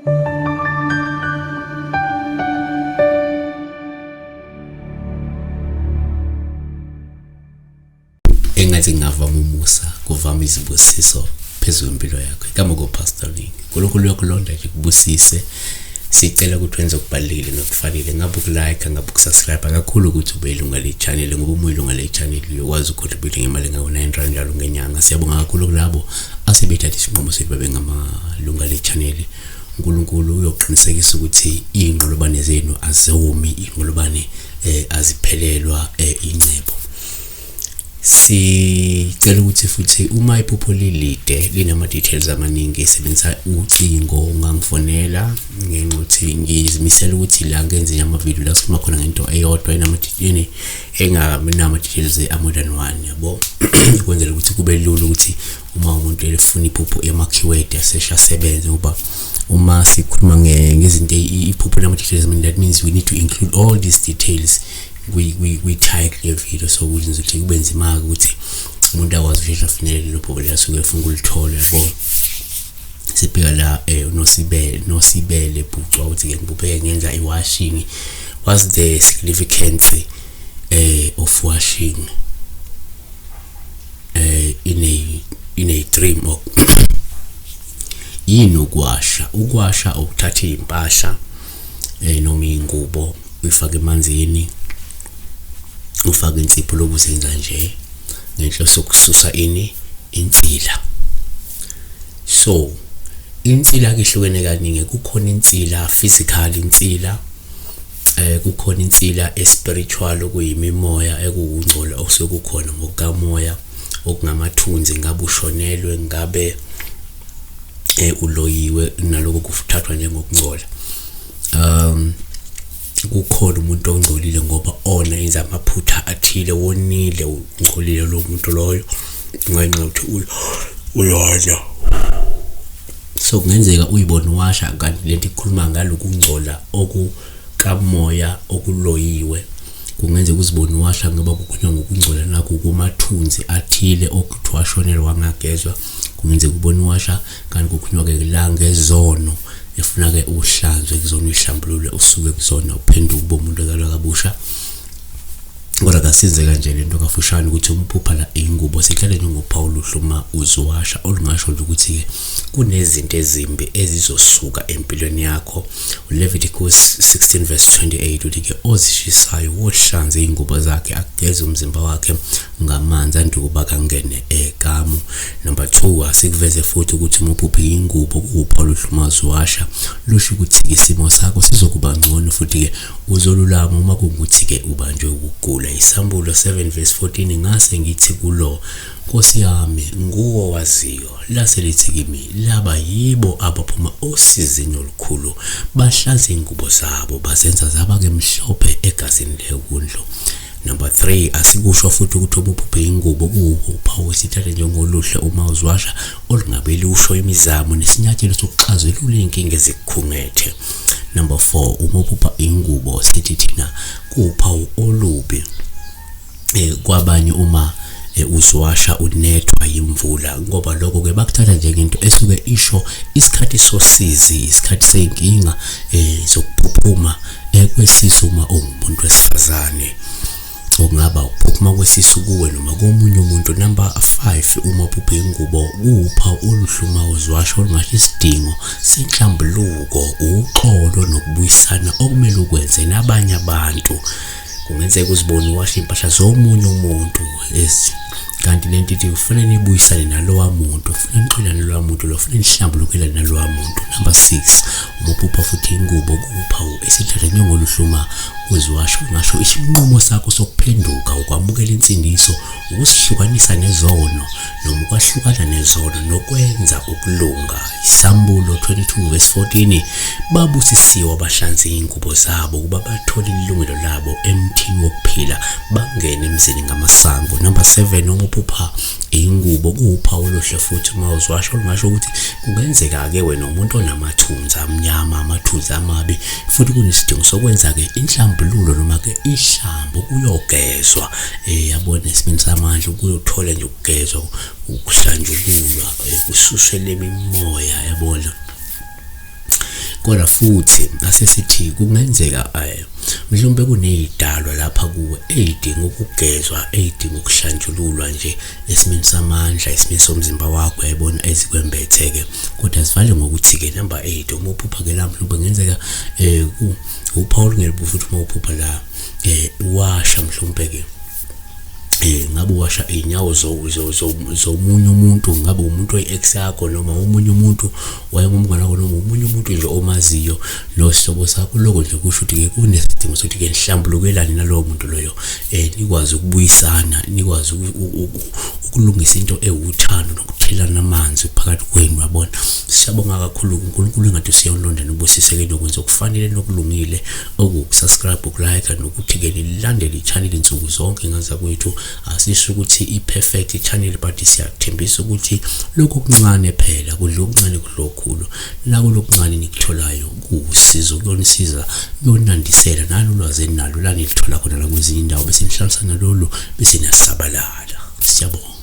Engathi ngingavama umusa kuvama izibusiso phezu kwempilo yakho. Igama kuPastor Ling. uNkulunkulu uyokulonda nje kubusise. Sicela ukuthi wenze okubalulekile nokufanele, ngabe ukulike, ngabe ukusubscribe, kakhulu ukuthi ube ilunga le-channel, ngoba uma uyilunga le-channel uyokwazi ucontribute ngemali engawo-9 rand njalo ngenyanga. Siyabonga kakhulu kulabo asebethatha isinqumo sokuthi babe ngamalunga le-channel. uNkulunkulu uyoqinisekisa ukuthi iy'nqolobane zenu aziwomi, iy'nqolobane aziphelelwa ingcebo. Sicela ukuthi futhi uma iphupho lilide linama-details amaningi, sebenzisa ucingo, ungangifonela ngenxa yokuthi ngizimisele ukuthi la ngenze amavidiyo la sikhuluma khona ngento eyodwa enganama-details a-more than one, yabo, ukwenzela ukuthi kube lula ukuthi uma umuntu efuna iphupho emakhiwede aseshe asebenze, ngoba uma sikhuluma ngezinto iphupho lama-details amaningi, that means we need to include all these details kwi-title ye-video, so kuzenza ukuthi kube nzima-ke ukuthi umuntu akwazi ukusheshe afinyelele lelo phupho lelo asuke efuna ukulithola, yabo. Sibheka la uNosibele, Nosibele Bhucwa uthi-ke ngibupheke ngenza i-washing. What's the significance of washing in a dream? Or yini ukwasha? Ukwasha ukuthatha iy'mpahla noma iy'ngubo uyifake emanzini, ufake insipho lokuzenza nje ngenhloso yokususa ini? Insila. So insila-ke ihlukene kaningi. Kukhona insila physical, insila kukhona insila espiritual, okuyimimoya, ekuwungcola okusuke kukhona ngokukamoya, okungamathunzi, ngabe ushonelwe, ngabe uloyiwe, naloko kuthathwa njengokungcola. Kukhona umuntu ongcolile ngoba ona yenza amaphutha athile, wonile, ungcolile lo muntu loyo ngenxa yokuthi uyona. So kungenzeka uyibone uwasha, kanti lento ikhuluma ngalokungcola okukamoya okuloyiwe. Kungenzeka uzibone uwasha ngoba kukhulunywa ngokungcola nakho kumathunzi athile okuthi washonelwa wangagezwa. Kungenzeka ubone uwasha kanti kukhulunywa-ke la ngezono efuna-ke uhlanzwe kuzona, uyihlambulule, usuke kuzona, uphenduke ube umuntu ozalwa kabusha. Kodwa kasenze kanje lento kafushane ukuthi umphupha la ingubo sihlale njengophawu oluhle uma uziwasha, olungasho nje ukuthi-ke kunezinto ezimbi ezizosuka empilweni yakho. Leviticus 16 verse 28 uthi-ke ozishisayo wohlanze iy'ngubo zakhe, ageze umzimba wakhe ngamanzi, andukuba kangene ekamu. Number 2, asikuveze futhi ukuthi uma uphuphe ingubo kuwuphawu oluhle uma uziwasha, lusho ukuthi-ke isimo sakho sizokuba ngcono futhi-ke uzolulama uma kungukuthi-ke ubanjwe ukugula. Isambulo 7 verse 14, ngase ngithi kulo, Nkosi yami, nguwo waziyo. Lase lithi kimi, laba yibo abaphuma osizini olukhulu, bahlanza iy'ngubo zabo, bazenza zaba-ke mhlophe egazini lewundlu. Number 3, asikusho futhi ukuthi obuphuphe ingubo kuwuphawu esithathe njengoluhle uma uziwasha, olungabe lusho imizamo nesinyathelo sokuxazulula iy'nkinga ezikukhungethe. Number 4, uma uphupha ingubo sithi thina kuwuphawu olubi kwabanye uma uziwasha unethwa yimvula, ngoba lokho ke bakuthatha njengento esuke isho isikhathi sosizi, isikhathi sey'nkinga zokuphuphuma kwesisu uma ungumuntu wesifazane, okungaba ukuphuphuma kwesisu kuwe noma komunye umuntu. Number 5, uma uphuphe ingubo kuwuphawu oluhle uma uziwasha, olungasho isidingo senhlambuluko, uxolo nokubuyisana okumele ukwenze nabanye abantu. Kungenzeka uzibone uwasha iy'mpahla zomunye umuntu kanti lento ithi kufanele nibuyisane nalowa muntu, kufanele nixolane nalowa muntu lo, kufanele nihlambulukelane nalowa muntu. Number 6, uma uphupha futhi ingubo kuwuphawu esithatha njengoluhle uma uziwasha, ungasho isinqumo sakho sokuphenduka, ukwamukela insindiso, ukusihlukanisa nezono noma ukwahlukana nezono nokwenza ukulunga. Isambulo 22 verse 14, babusisiwe abahlanze iy'ngubo zabo ukuba bathole ilungelo labo emthini wokuphila, bangene emzini ngamasango. Number 7, uma uphupha ingubo kuwuphawu oluhle futhi uma uziwasha, olungasho ukuthi kungenzeka-ke wena umuntu onamathunzi amnyama, amathunzi amabi, futhi kunesidingo sokwenza-ke inhlambululo noma-ke ihlambo, kuyogezwa yabona esimeni samandla, ukuyothola nje ukugezwa, ukuhlanjululwa, kususwe le mimoya, yabona. Kodwa futhi asesithi kungenzeka eh, mhlawumbe kuney'dalwa lapha kuwe ey'dinga ukugezwa, ey'dinga ukuhlanjululwa nje esimeni samandla, esimeni somzimba wakho, yayibona ezikwembethe-ke. Kodwa sivale ngokuthi-ke number 8 uma uphupha-ke la mhlawumbe kungenzeka um uphawu olungelubi futhi uma uphupha la um washa mhlawumbe-ke ngabe uwasha iy'nyawo zomunye umuntu, ngabe umuntu oyi-ex yakho noma omunye umuntu wayengumngane wakho noma omunye umuntu nje omaziyo nosihlobo sakho. Lokho nje kusho ukuthi-ke kunesidingo sokuthi-ke nihlambulukelane nalowo muntu loyo, nikwazi ukubuyisana, nikwazi ukulungisa into ewuthando nokuthelana amanzi phakathi kwenu, uyabona. Siyabonga kakhulu uNkulunkulu engathi usiyawulonda nobusiseke nokwenza okufanele nokulungile, okuwukusubscribe, ukulike nokuthi-ke nilandele i-channel insuku zonke ngazakwethu. Asisho ukuthi i-perfect i-channel, but siyakuthembisa ukuthi lokhu okuncane phela kudla okuncane kudla okukhulu. Nako lokuncane nikutholayo kuwusizo, kuyonisiza, kuyonandisela nani ulwazi enalo la nilithola khona la kwezinye indawo, bese nihlalisana lolu bese niyasabalala. Siyabonga.